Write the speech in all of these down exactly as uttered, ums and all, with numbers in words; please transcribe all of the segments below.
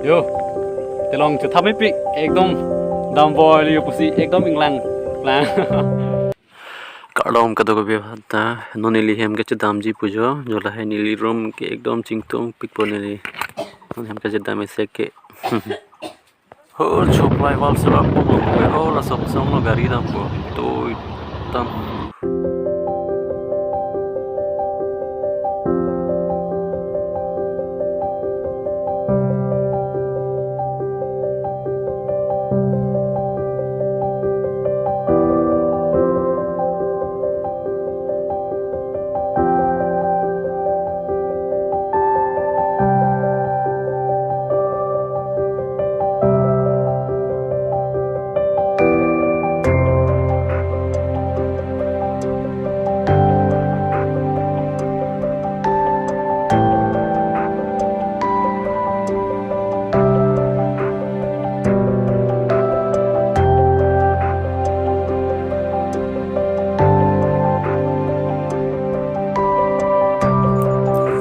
Yo, telong chethap mepik, ekdom damboi le yo pusi, ekdom inglang lang. Kardom kadokave aphanta, non neli hem kachedamji pu jo, jo lahai neli room ke ekdom chingtungpikpo neli. Non hem kachedam isi ke. Ho, choplai wall serap po mo, ho, laso song lo gari dampo. Toi tam.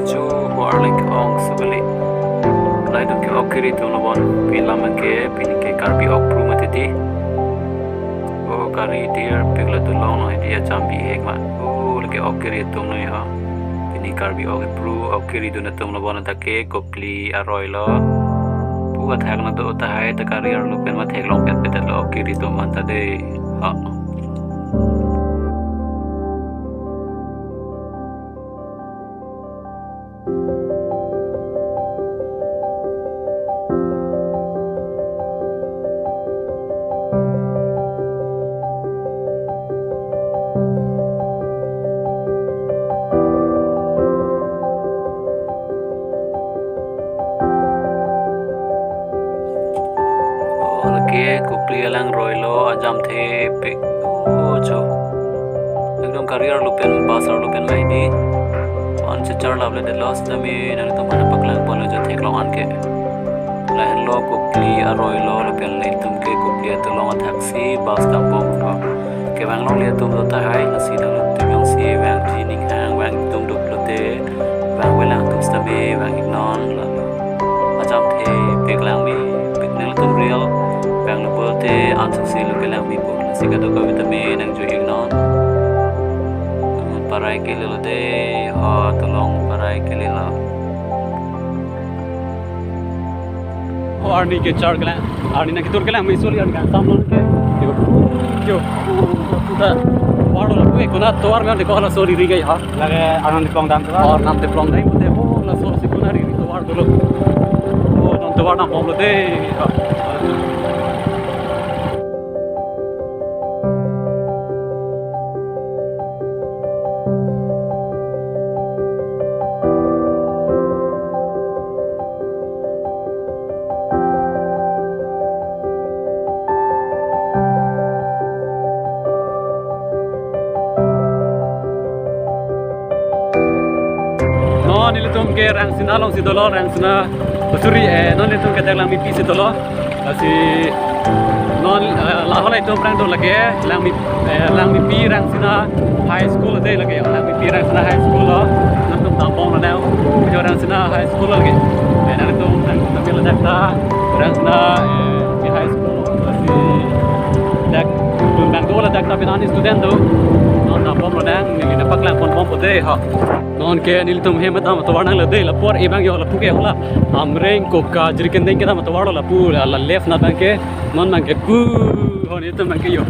Cho, warlek ong sebeli. Lahai atum ke ok kiri atum lo bon. Pini lam ke, pini ke Karbi ok pru mati di. O gari tir pik la dulong lo, dia cham bihek ma. O lake ok kiri atum lo ya. Pini Karbi ok pru, ok kiri dun atum lo bon ta ke Kopili aroi lo. Pu athak na do tahai ta gari arlo pen ma theklong petpet lo ok kiri atum anta de. Ha. O lake Kopili alang roi lo, ajam thepik. O cho. Ekdom gari arlo pen, bus arlo pen mai di. An chechar lap le de lo sitame, nangtum aphan paklang pon lo jo theklong an ke. Lahenlo Kopili aroi lo, lapen ilitum ke Kopili atulong athaksi bus dambom lo. Kevang longle atum do tahai, lasi nangtum jongsi vangji ning hang, vang atum duk lote, vang avelang atum sitame, vang iknon, lalo. Ajam thepik lang mepik, nangtum real vang lo pulote, an suksi lo kelang mepo, lasi kadokave tame nangjo iknon. Parai kele lo de, ho, tulong parai kele lo. O arni kechar kelang, arni nangketur kelang, me soli arni kangsam lo ke. Yo, yo, puta, tovar lo, kue kona tovar me ande ko hala soli ri gaya ha. Lake arnam teplong dam tovar. O arnam teplong dam, pute, o, laso si kona ri ri tovar dolo. O, non tovar dambom lo de, ha. Non nelitum ke Rangsina alongsi dolo, Rangsina, oh, sorry, eh, non nelitum ke dak Langmepi si dolo. Lasi non, eh, la hala itum aphrang do lake, Langme-, eh, Langmepi Rangsina High School de lake, Langmepi Rangsina High School lo, nangtum dambom lo nang, jo Rangsina High School lake. Eh, nangtum, nangtum kami ladak ta, Rangsina, eh, High School, lasi dak, nangtum ladak ta pini student do, non dambom lo nang, neli nangpaklang ponbompo de, ha. Non ke nelitum hem dam tovar nang lo de, lapu ar-e abang yo, lapu ke hola Amreng, Koka, Jirikindeng kedam tovar lo, lapu la, la left na abang ke, non abang ke pu, ho nelitum abang ke yo.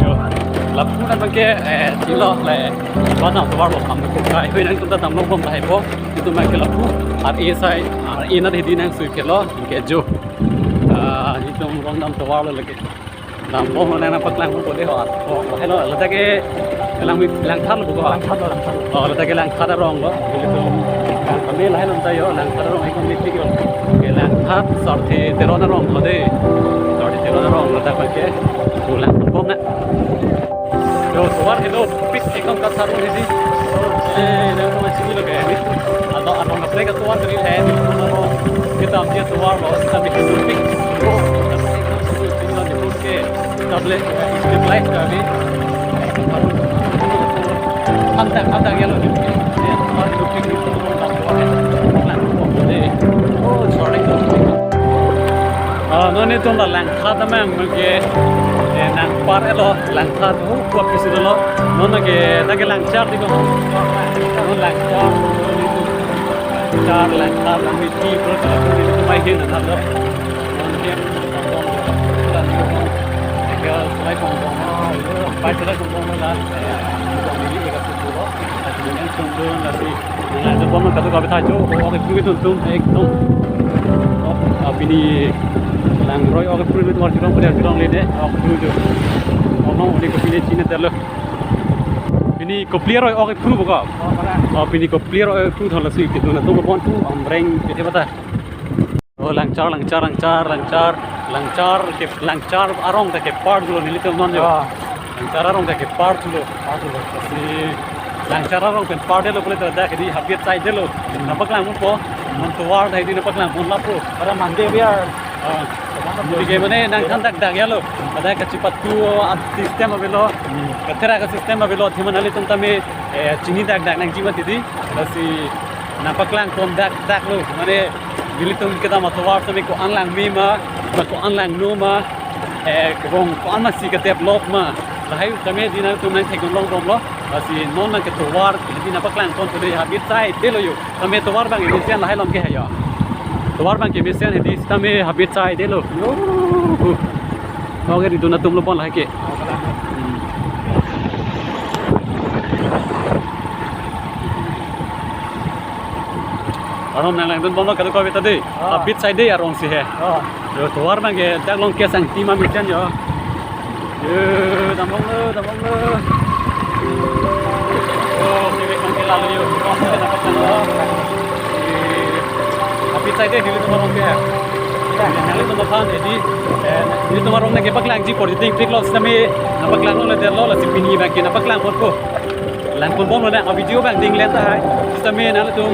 Yo, lapu na abang ke, eh, chilo le, ba dam tovar lo, Amreng, Koka, hoi nangtum ta damlo bom lahai po, nelitum abang ke lapu, ar-e asai, ar-e na hedi nang sui ke lo, ke jo. Ah, nelitum rong dam tovar lo lake. Dambom lo nang, nangpaklang ponpo de ho. O, hello, ladak ke Langme-, Langthat lo ko. Langthat lo, Langthat lo. O, ladak ke Langthat arong lo. Nelitum kami lahai non ta yo, Langthat arong ikon mepik lo. Ke Langthat Sarthe Teron arong lo de. Sarthe Teron arong ladak abang ke. Pulang bom na. Yo, tovar helo, pik ikon kathar lo hedi. Eh, nangtum chini lo ke. Ado arong kaprek atovar kali le, nelitum arong. Kita amje tovar lo, kita bikin pik. Kita bikin pik. Tablet, eh, stabilize kali. Antak, antak ya lo. Ya, tovar helo, pik. Oh, sorry. Non itum la Langkhat amang ke, eh, nangpar-etlo, Langkhat hu ko pisi dolo. Non ke ta ke Langchar di ko. Non Langchar, Langchar, Langkhat, Langmiti, pro ta ko ni ko mai hin na lo. Non ke, ya, selai kong kong. Pai selai kong kong la. Ini ka tu lo. Yang sungdun lagi. Nangtum bom kadokave ta jo, ok, ok, ipru atum tum, ekdom. Oh, ah, pini langroi ok, ipru atum arjulong, ipru arjulong le de, ok, ipru jo. Oh, no, ini kopine chine telo. Pini kopili aroi ok, ipru bokok. Oh, pini kopili aroi ok, ipru tho lasi, itum nangtum bom tu, amreng, pete bata. Oh, Langchar, Langchar, Langchar, Langchar, Langchar ke, Langchar arong ta kepar dolo nelitum non jo. Ah. Langchar arong ta kepar dolo. Par dolo. Si Langchar arong pen par detlo pule ta dak di habit sai detlo. Nangpaklang mo po. Non tovar dai di nangpaklang mo lapu. Para mande biar. Ah. Jadi ke mane nangthan dak dak ya lo. Pada kachipatu a system avelo. Hmm. Kathera ka system avelo. Thima nanglitum tame, eh, chini dak dak nangji mati di. Lasi nangpaklang pon dak dak lo. Mane nelitum kedam atovar tame ko-an langme ma, ma ko-an langno ma, eh, kebong ko-an masi ke develop ma. Lahai tame di nangtum nangthek long bomlo. Lasi non nang ketovar di nangpaklang pon tole habit sai detlo yo. Tame tovar abang mesen lahai along ke ha yo. Tovar abang mesen di tame habit sai detlo. Yo. Oke, di dona tum lo pon lahai ke. Hmm. Arong nanglangdun bomlo kadokave ta de. Ah. Habit sai de arong si he. Ah. Yo, tovar abang ke dak along ke sangti ma mesen yo. Yo, dambomlo, dambomlo. Yo, si abang ke lalu yo. Arong si dapat lo. Habit sai de nelitum arong ke. Ya, nelitum aphan jadi, eh, nelitum arong nangkepaklangji apor jiding trik lo sitame nangpaklang longle detlo, lasi pini abang ke nangpaklang pon ko. Lang pon bomlo na, a video abang ding lenta hai. Sitame nanglitum,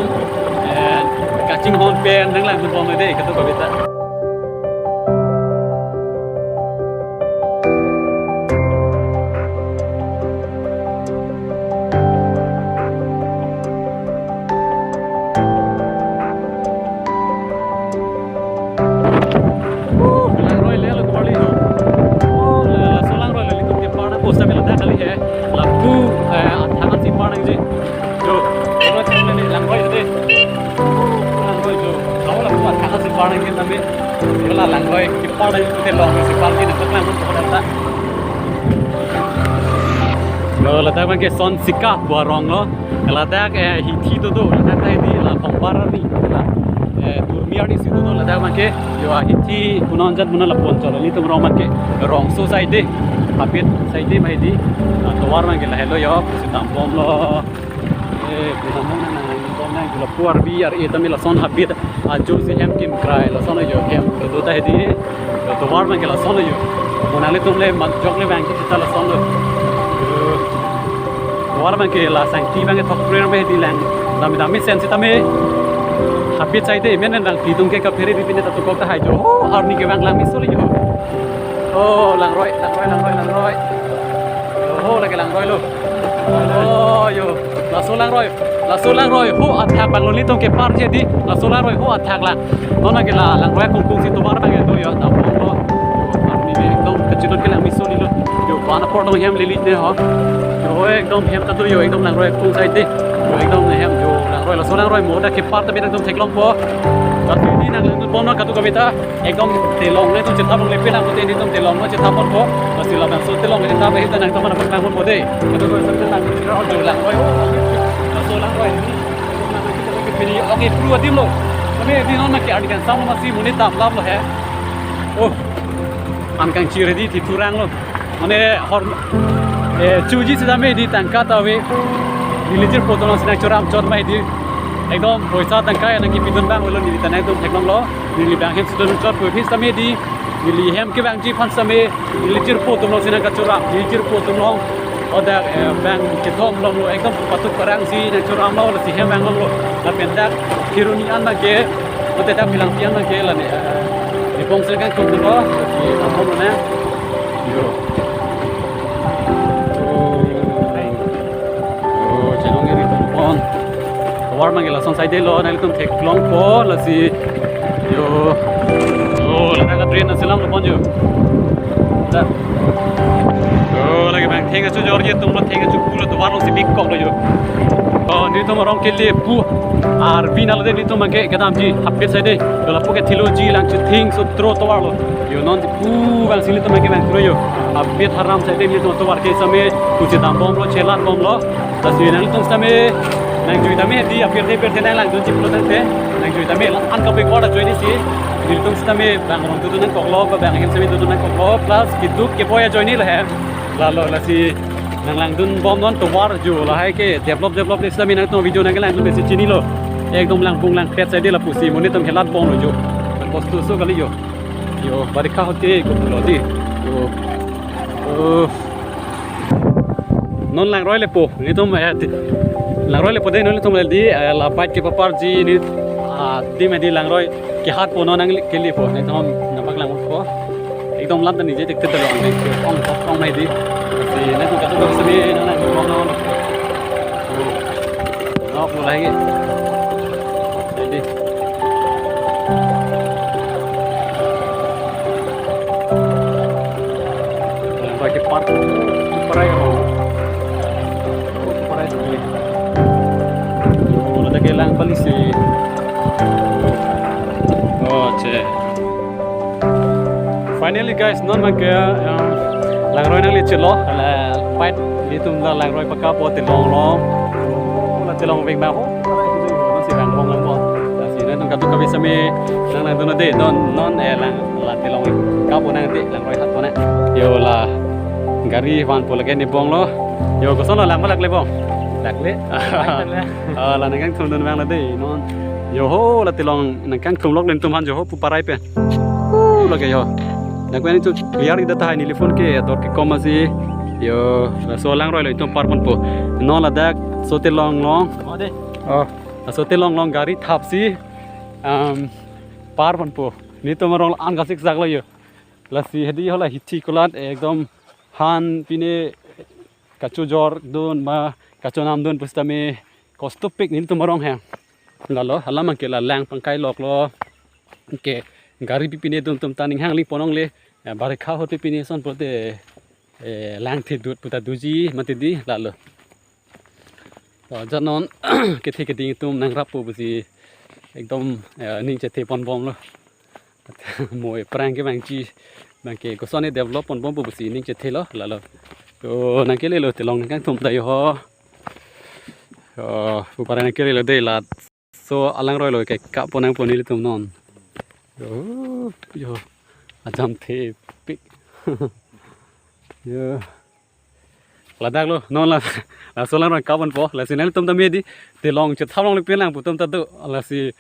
eh, kachinghon pen nanglang pon bomlo de, kadokave ta. Langroi le lo kali ho. Oh, la, laso langroi le ilitum kepar nang posta mela dak kali he. Lapu, eh, athak si par nangji. Jo, ino channel ni langroi de. Langroi jo. Kau lapu athak si par nangji tame. Ila langroi kepar nangji te long si par nangji nangpaklang pon ko dak ta. Lo, ladak abang ke Son Sika pu arong lo. Ladak, eh, hithi dodo, ladak ta hithi la Pongbar arni, la, eh, Durmi arni si dodo, ladak abang ke, yo, ah, hithi punon jat punon la pon cholo, nelitum arong abang ke, rongso sai de, habit sai de ma hithi, ah, tovar abang ke lahelo yo, si dambomlo, eh, si dambom nang, nang, nang, nang, lapu arbi ar-e tame lason habit, ajo si hem kimkrai, lason yo hem, dodo ta hithi, Tovar abang ke lason lo yo. Mo nanglitum le majok le abang ke sita lason lo. Tovar abang ke la sangti abang ke thok prer me di lang. Dam dam mesen sitame. Habit sai de men lang pidung ke kaphere bi pine ta tukok ta hai jo. Oh, arni ke abang langmeso lo yo. Oh, langroi, langroi, langroi, langroi. Oh, lake langroi lo. Oh, yo. Laso langroi. Laso langroi ho athak abang lo nelitum kepar je di. Laso langroi ho athak lang. Non ke la langroi kungkung si tovar abang do yo. Dambomlo. Arni me ekdom kachinot ke langmeso nilo. Yo, bana por dong hem lili ne ho. Yo, ekdom hem ta do yo, ekdom langroi kung sai de. Yo, ekdom hem yo, langroi laso langroi mo dak kepar ta bang nangtum theklongpo. Tapi di nanglangdun bomlo kadokave ta. Ekdom telong nangtum chetap longle, penang pute nelitum telong nang chetap pon ko. Pasti labangso telong chetap ahi ta nangtum mana pun bangun pode. Kadokave ta lang, jo langroi. Laso langroi. Pini oke pru adim lo. Mane di non ma ke arni kangsam masi monit damlap lo he. Oh. An kangchir di thi thurang lo. Mane hor, eh, chuji sitame di tangka ta ave. Neli jirpo atum along si nangchoram chot ma di. Ekdom poisa tangka ya nangkipidun abang avelo, neli ta nangtum theklonglo. Neli abang hem si dun chot pu phi sitame di. Neli hem kevangji aphan sitame. Neli jirpo atum along si nangkachoram. Neli jirpo atum along. Oda, eh, abang kethom along lo. Ekdom patuk parang si nangchoram lo, lasi hem vang longlo. Lapen dak Kheroni an abang ke. Ote dak Phelangpi an abang ke la ne, eh, Dipong sel kan kum lo, di kampung lo ne. Yo. Oh, chenong eri tumpon. Tovar abang ke lason sai de lo, nanglitum theklongpo, lasi Yo. Oh, ladak train nangselam lo pon yo. Da. Oh, lake bang theng kachojorji atum lo, theng kachopu lo, tovar lo si bikok lo yo. Oh, nelitum arong kele pu. Arvi nalo de nelitum abangke kedamji hapit sai de. Yo lapu ke theloji lang chething sotro tovar lo. Yo non pu bang si nelitum abangke bang kro yo. Hapit haram sai de nelitum tovar ke same kuchi dambom lo, chelat bom lo. Lasi nanglitum sitame nangjui tame di apirthe apirthe nanglangdunji pulo tangte nangjui tame la-an kape kor ajoine si nelitum sitame bang arong dodun nangkoklo, bang ahem sitame dodun nangkoklo, plus keduk kepoi ajoine lo he. Lalo lasi nanglangdun bom non tovar jo lahai ke develop develop le sitame nangtum video nangkelangdun besi chinilo. Ekdom langpung langpet sai de lapusi monit atum helat bom lo jo. Bostu so kali yo. Yo, barikha hote ko pulo di. Yo. Oh. Non langroi lepo, nelitum, eh, ti-, langroi lepo de non nelitum le di, eh, la bike kepaparji ne, ah, adim edi langroi kehatpo non nangkelepo, nelitum nangpaklangpo. Ekdom lam ta nije tik tik dolo ang, ong ong ong mai di. Si nelitum katu katu sini nang nang ong ong. Oh. Nok mulai lagi. Jadi. Pakai part parai ko. Parai ko. Oh, ada kelang polisi. Oh, cek. Finally guys, non abangke, um, langroi nanglechelo, la fight nelitum la langroi pakappo tilong long. Oh, la tilong vek ba ho. Non si vang bom lang mo. Lasi nelitum katu kapi same nanglangdun de, non non eh lang la tilong kappo nang de, langroi hatpo nang. Yo la gari vanpo lake ne bong lo. Yo koson lo lang malak le bong. Lak le. Ah, la nangkangthum dun vang lo de non. Yo ho la tilong nangkangthum lok nelitum aphan jo ho pu parai pen. Uh, lake yo. Nangkwen itu clear ida tahai neli phone ke dor ke kom asi. Yo, laso langroi lo itum par ponpo. Non ladak so tilong long. Oh, de. Oh, laso tilong long gari thapsi, um, par ponpo. Nelitum arong an kasik sak lo yo. Lasi hedi hola hithi kulat ekdom han pine kachojordun ma kachonamdun pusitame kostopik nelitum arong he. Lalo, hala abangke la lang pangkai lok lo. Ke gari pipine dun atum ta ning hangling pon longle. Eh, barikha hote pine son pote, eh, lang thedut puta doji mati di lalo. To, ajat non kethe keding atum nangrappo pusi ekdom, eh, ning chethe pon bom lo. Mo aphrang ke abangji abangke koson develop pon bompo pusi ning chethe lo lalo. To nangkele lo tilong nangkangthum ta yo ho. Oh, pu parai nangkele lo de la. So alangroi lo ke kappo nangpo nelitum non. Yo, yo. Ajam thepik. Yo. Ladak lo, non la, laso langroi kap ponpo, lasi nanglitum tame di, tilong chethap longle pen lang pu atum ta do, lasi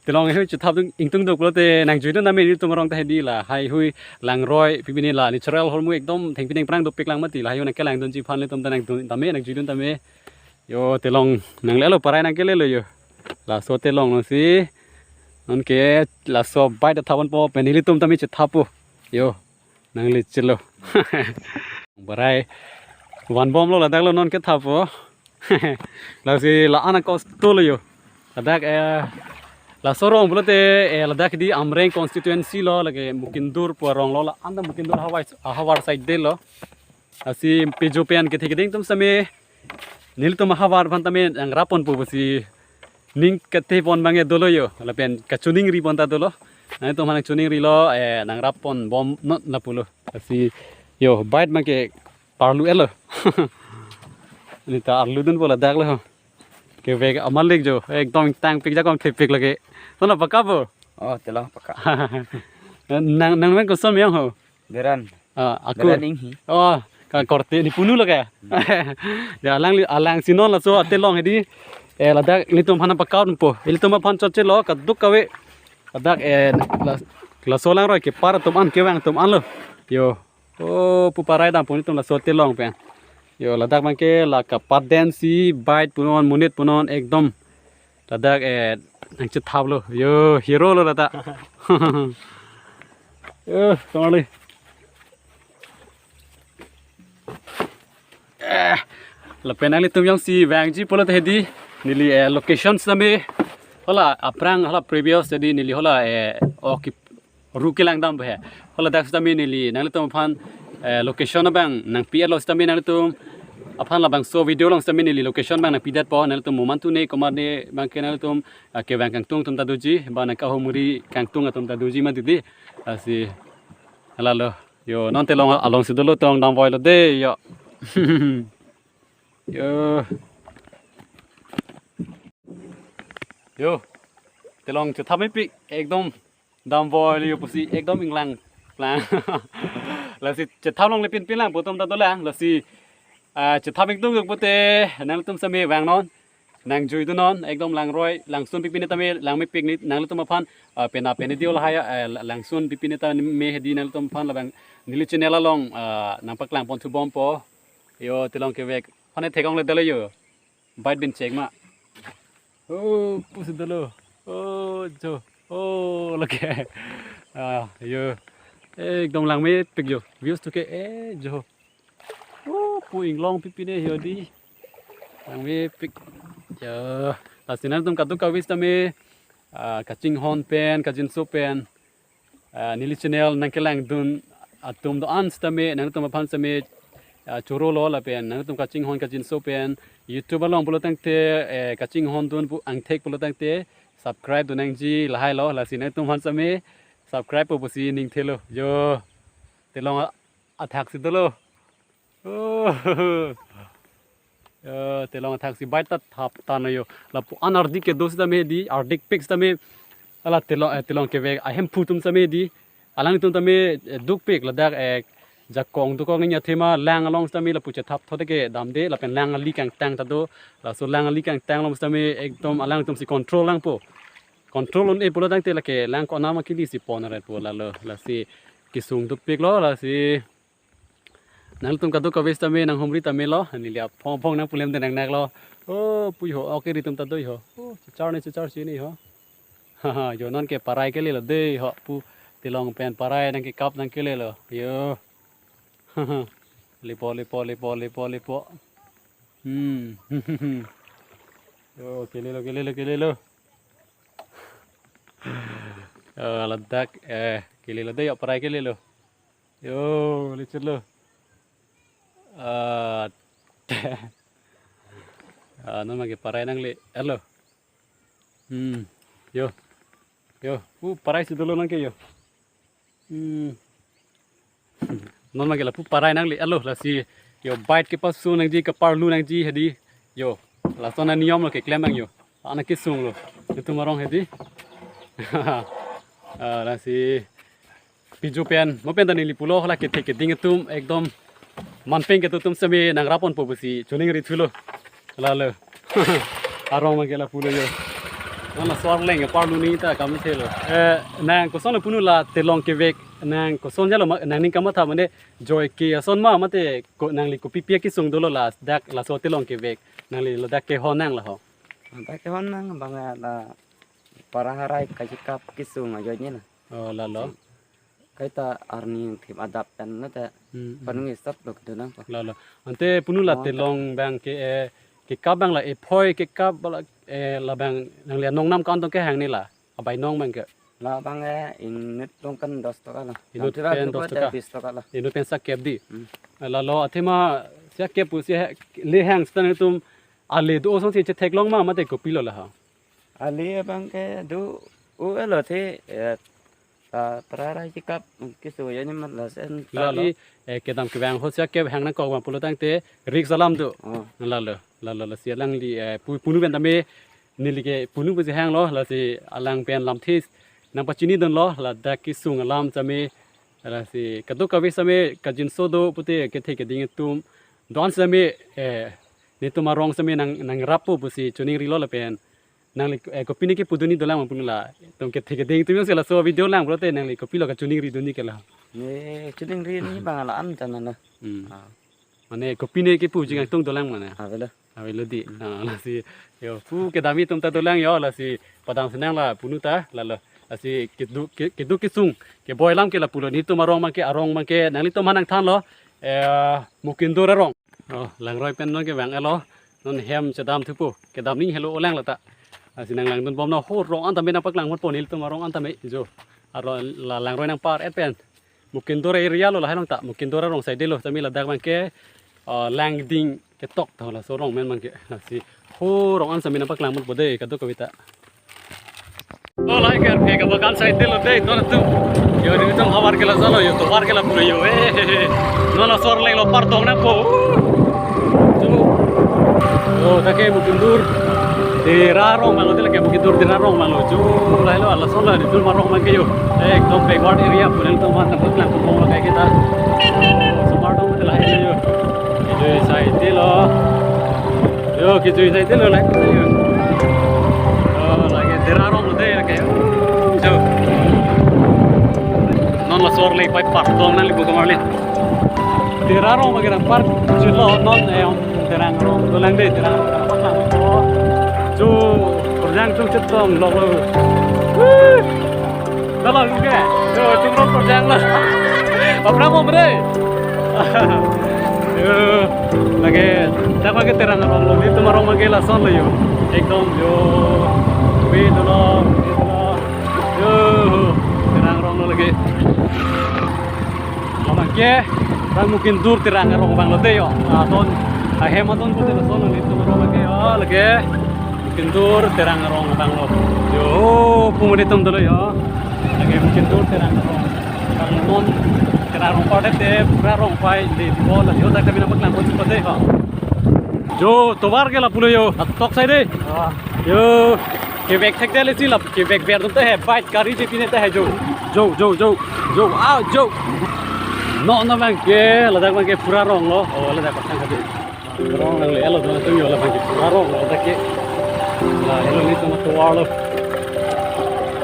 tilong hei chethap dung ingtung do pulote nangjuidun tame nelitum arong ta hedi lahai hui langroi pipine la natural hormu ekdom thengpi thengphrang dopik lang mati lahai hui nangkelangdunji aphan nelitum ta nangdun tame nangjuidun tame. Yo tilong nanglelo parai nangkelelo yo. Laso tilong lo si, non ke laso bike ta thap ponpo pen nelitum tame chethappo. Yo. Nanglechelo. Parai van bom lo ladak lo non kethappo. Lasi la-an kosto lo yo. Ladak, eh, laso arong pulote, eh, ladak di Amreng constituency lo lake Mukindur pu arong lo la-an ta Mukindur havar, havar side de lo. Lasi pejo pen kethe keding atum same nelitum ahavar aphan tame nangrap ponpo pusi ning kethe pon abangke dolo yo, lapen kachiningri pon ta dolo. Nangtum aphan nangchiningrilo, eh, nangrap pon bom non lapulo. Lasi yo bike abangke parlu-et lo. Neta arludunpo ladak lo. Kevek amalik jo, ekdom tangpik jakong thepik lake. Tona pakappo? Oh, tilong paka. Nang nangmen koson me ho? Beran. Ah, aku. Beran Inghi. Oh, ka korte nepunu lo ke. Ya, alangli, alangsi non laso tilong hedi. Eh, ladak nelitum aphan pakappo. Nelitum aphan chotchelo kaduk kave. Ladak, eh, la, laso langroi kepar atum an kevang atum an lo. Yo. Oh, pu parai dampo nelitum laso tilong pen. Yo, ladak abangke la kapat den si bike punon monit punon ekdom. Ladak, eh, nangchethap lo. Yo, hero lo ladak. Yo, kemali. Eh, lapen nanglitum jongsi vangji pulote hedi, neli, eh, location sitame Hala aphrang hala previous jadi neli hala, eh, oh, ki ru kelang dam he. Hala dak sitame neli nanglitum aphan, eh, location abang nangpi-etlo sitame nanglitum aphan labangso video along sitame neli location abang nangpidetpo, nanglitum moman tune komat ne abangke nanglitum, ah, kevang kangtung atum ta doji, ba nangkahumri kangtung atum ta doji mati di. Lasi lalo. Yo, non telong alongsi dolo, telong damvoilo de, yo. Yo. Yo. Telong chethap mepik, ekdom damvoilo yo pusi, ekdom inglang. Lang. Lasi chethap longle pinpin lang, pu atum ta dolang. Lasi, ah, chethap ingtung pute, nanglitum sitame vangnon. Nangjuidunnon, ekdom langroi, langsun pipine tame, lang mepik ni, nanglitum aphan, ah, pena pene dio lahai, eh, langsun pipine tame hedi nanglitum aphan labang neli channel along, ah, nangpaklangpon thubompo. Yo, telong kevek. Phone thekong le dalo yo. Bait bin chek ma. Oh, pusi dalo. Oh, jo. Oh, lake. Ah, yo. Ekdom lang mepik yo. Views to ke, eh, jo. Oh, pu inglong pipine hedi. Lang mepik. Ya, lasi nanglitum kadokave sitame, ah, kachinghon pen, kajinso pen. Ah, neli channel nangkelangdun atum do-an sitame, nanglitum aphan sitame, ah, chorolo lapen, nanglitum kachinghon kajinso pen, YouTube along pulo tangte, eh, kachinghondun pu angthek pulo tangte, subscribe dun nangji lahailo, lasi nanglitum aphan sitame, subscribe po pusi ning thelo. Yo, telong a-, athaksi dolo. Oh. Eh, telong athaksi bait ta thap tan yo. Lapu an ardik kedo sitame di, ardik pik sitame. Hala telong, eh, telong kevek ahemphu atum sitame di. Alangtum tame, eh, dukpik ladak, eh, jakong dukong nya thema lang along sitame lapu chethap thode kedamde lapen lang ali kangtang ta do. Laso lang ali kangtang along sitame ekdom alangtum si control langpo. Control un-e pulo tangte lake lang konama kili si pon aret po lalo. Lasi kesung dukpiklo lasi. Nangtum kadokave sitame nanghumri tamelo, neli aphong aphong nangpulemde nangnaklo. Oh, pu ho, okay, ritum ta do ho. Oh, chechar ne chechar si ne ho. Haha, yo non ke parai kelelo de ho, pu telong pen parai nangkekap nangkelelo. Yo. Lepo, lepo, lepo, lepo, lepo. Hmm. Yo, kelelo, kelelo, kelelo. Oh, ladak, eh, kelelo de yo, parai kelelo. Yo, licin lo. Ah, ah, non abangke parai nangle-etlo. Hmm, yo. Yo, pu parai si dolo nangke yo. Hmm. Non abangke lapu parai nangle-etlo lasi. Yo, bait kepasu nangji, keparlu nangji hedi. Yo, lason aniyom lo keklem nang yo. Ana kesung lo. Netum arong hedi. Ah, lasi. Piju pen, mo pen ta neli pulo, hala kethe keding atum, ekdom manpeng ketu atum sitame nangrapon po pusi, choningri thulo. Lalo. Arong abangke lapulo yo. Non laso arleng aparlu ni ta kam thelo. Eh, nang kosonlo punu la telong kevek, nang koson jalo ma, nangning kamatha mane joike ason ma mate ko, nangli kopi pi akesung dolo ladak laso telong kevek, nangli ladak kehon nang la ho. Ladak kehon nang abang la para harai kachikap kesung ajoine la. Oh, lalo. Kaita arni thim adap pen na ta. Hmm, hmm. Panung start lo kedo nang pa. Lalo. Ante punu la oh, telong abangke, eh, kekap abang la ephoi kekap abang la, eh, labang nangli anong nam kan tong kehang ne la. Abai nong abangke. Labang, eh, inut long kan dos taka la. Inut pen dos taka. Bis taka la. Inut pen sakep di. Hmm. Lalo athema sakep pusi he, le hang stan atum ale do osonsi chetheklong ma mate kopilo la ha. Ale abangke do o elo the, eh, ta para harai chikap keso ya ni mat lasen ta lalo. Lalo, eh, kedam kevang ho sakep hang nangkok abang pulo tangte risk alam do. Oh. Lalo, lalo lasi alangli, eh, pu, punu pen tame neli ke punu pusi hanglo lasi alang pen lamthe nangpachinidunlo ladak kesung alam tame lasi kadokave sitame kajinso do pute kethe keding atum do-an sitame, eh, netum arong sitame nang, nangrap po pusi choningrilo lapen nangli, eh, kopine kepudunji dolang ma punu la. Tum kethe keding atum jongsi laso video lang pulote nangli kopilo kachoningridunji ke la. Ne choningri ni abang la an chana na. Hmm. Ah. Mane kopine kepu jing angtung dolang mane. Avelo. Avelo di. Hmm. Ah, lasi yo pu kedamji atum ta dolang yo lasi padam senang la punu ta lalo. Lasi kedo ke, kedo kesung keboi alam ke lapulo netum arong abangke arong abangke nanglitum aphan nangthanlo. Eh, Mukindur arong. Oh, langroi pen non kevang-etlo. Non hem chedam thupo. Kedam ning helo olang la ta. Lasi nanglangdun bom non, ho rong an tame nangpaklang ponpo, nelitum arong an tame jo. Aro la langroi nangpar-et pen Mukindur area lo, lahai along ta, Mukindur arong side lo, tame ladak abangke, eh, Langding ketok ta, laso arong amen abangke. Lasi ho rong an tame nangpaklang ponpo dei, kadokave ta. Oh, lahai ke, ke kabagan side lo dei, non tu. Yo, nelitum havar ke la jalo, yo, tovar ke la pulo yo, eh, eh, eh. Non laso arleng lo par tong nangpo. Jo. Yo, dak ke Mukindur Dera arong abang lo, dak ke Mukindur Dera arong abang lo. Jo, lahai lo, lason lo, nelitum arong abangke yo. Eh, ekdom backward area pu nelitum aphan nangpaklang ponpo lahai ke ta. Oh, osomar atum lahai lo yo. Kejui side lo. Yo, kejui side lo, lahai lo yo. Oh, lake Dera arong lo dei, lake. Jo. Non laso arleng pai par tong nangli pu komarli. Dera arong abangke nangpar chelo non, eh, Terang arong dolang dei, Terang arong nangpaklang. Jo, korjang tum chetong lok lo. Woo! Dak lo ke. Jo, tum rong korjang lo. Apra mo bre. Yo, lake, dak abangke Terang arong lo, nelitum arong abangke lason lo yo. Ekdom yo. Wi dolo, wi dolo. Yo, Terang arong lo lake. Labangke, dak Mukindur Terang arong abang lo dei yo. Adon, ahem adon pulote lason lo nelitum arong abangke yo, lake. Mukindur Terang arong abang lo. Yo, pumudi atum dolo yo. Lake Mukindur Terang arong abang lo non. Terang arong pardet te, pura arong pai, dei, bol, yo, dak kami nangpaklang ponpo dei ho. Jo, tovar ke la pulo yo, atok sai dei. Ah. Yo, kevek thekthedet si la, kevek ver atum ta he, bike gari je pine ta he jo. Jo, jo, jo, jo, ah, jo. Non abangke, ladak abangke pura arong lo. Oh, ladak pasang kade. Arong nangle-etlo, non tu yo labangke pura arong lo, ladak ke. La, helo nelitum atovar lo.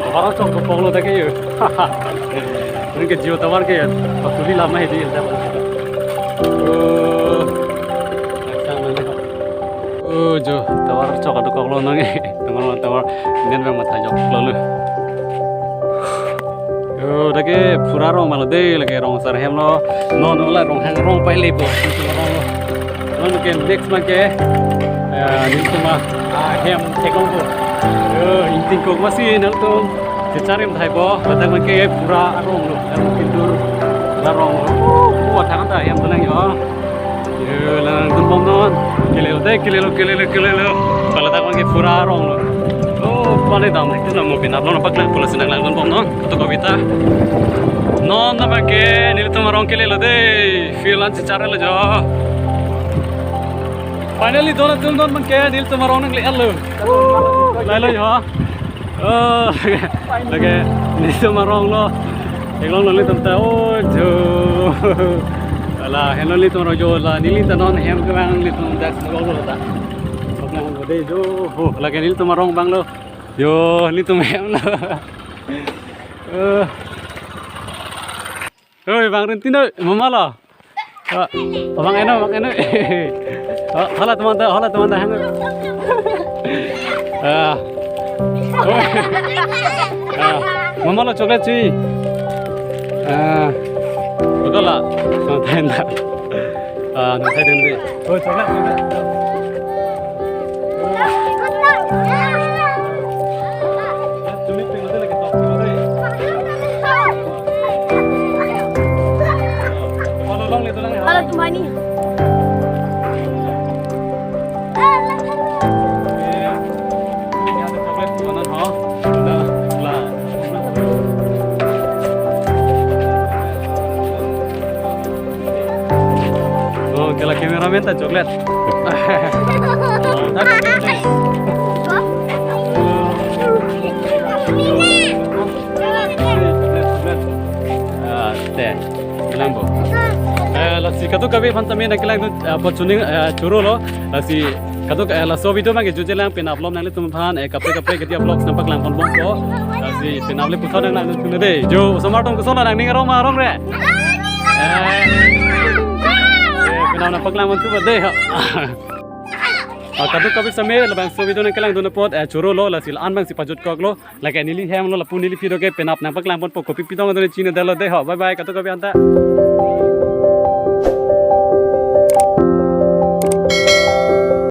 Tovar chok dokok lo dak ke yo. Nang ke Jio tovar ke yo. Patuli lama he di, ladak. Oh. Oh, jo, tovar chok dokok lo nang e. Tovar, tovar. Nen bang matha joklo lo. Yo, dak ke pura arong abang lo dei, lake rong asar hem lo. Non, non la rong hang rong pai le po. Non ke next abangke, eh, nelitum ahem theklongpo. Yo, ingtingkok masi nangtum checharim thaipo, ladak abangke pura arong lo, ladak Mukindur arong lo. Oh, oh, athang ta hem dolang yo. Yo, langdun bom non. Kelelo dei, kelelo, kelelo, kelelo. Ladak abangke pura arong lo. Oh, pale dam, itu namo pinap lo, nangpaklang ponpo lasi nanglangdun bom non. Kadokave ta. Non abangke nelitum arong kelelo dei. Field an checharlo jo. Finally, don atum, non abangke nelitum arong nangle-etlo. Lahai lo jo. Oh, lake nelitum arong lo. Theklonglo nelitum ta, oh, jo. Ala, helo nelitum arong jo, la, neli ta non hem kevang nelitum dak lo ta. Sok nang dei jo. Oh, lake nelitum arong abang lo. Yo, nelitum hem lo. Eh. Oi, Bang Rintin oi, mama lo. Ah, Bang Eno, Bang Eno. Ah, hala teman ta, hala teman ta, hang. Ah. Ah, mama lo chocolate si. Ah. Betul lah. Nang tenda. Ah, nang tenda. Oh, chocolate, chocolate. Halo, tumani. Oh, ke la cameraman ta chocolate. Ah, te. Kelang bo. Eh, lasi kadokave aphan tame nangkelang tu, eh, pachuni, eh, choro lo. Lasi kadok, eh, laso video abangke jutje lang, penap lom nanglitum aphan, eh, kaprek kaprek kedia vlogs nangpaklang ponbompo. Lasi penap le puthot nang nangthu dei. Jo, osomar atum koson nangning arong ma arong re. Eh, eh, penap nangpaklang ponbompo dei. Ah, kadokave tame labangso video nangkelangdun apot, eh, choro lo, lasi la-an abangsi pajutkoklo. Lake neli hem lo, lapu neli video ke penap nangpaklang ponpo, kopi pitong adon chinine detlo dei ho. Bye bye, kadokave anta.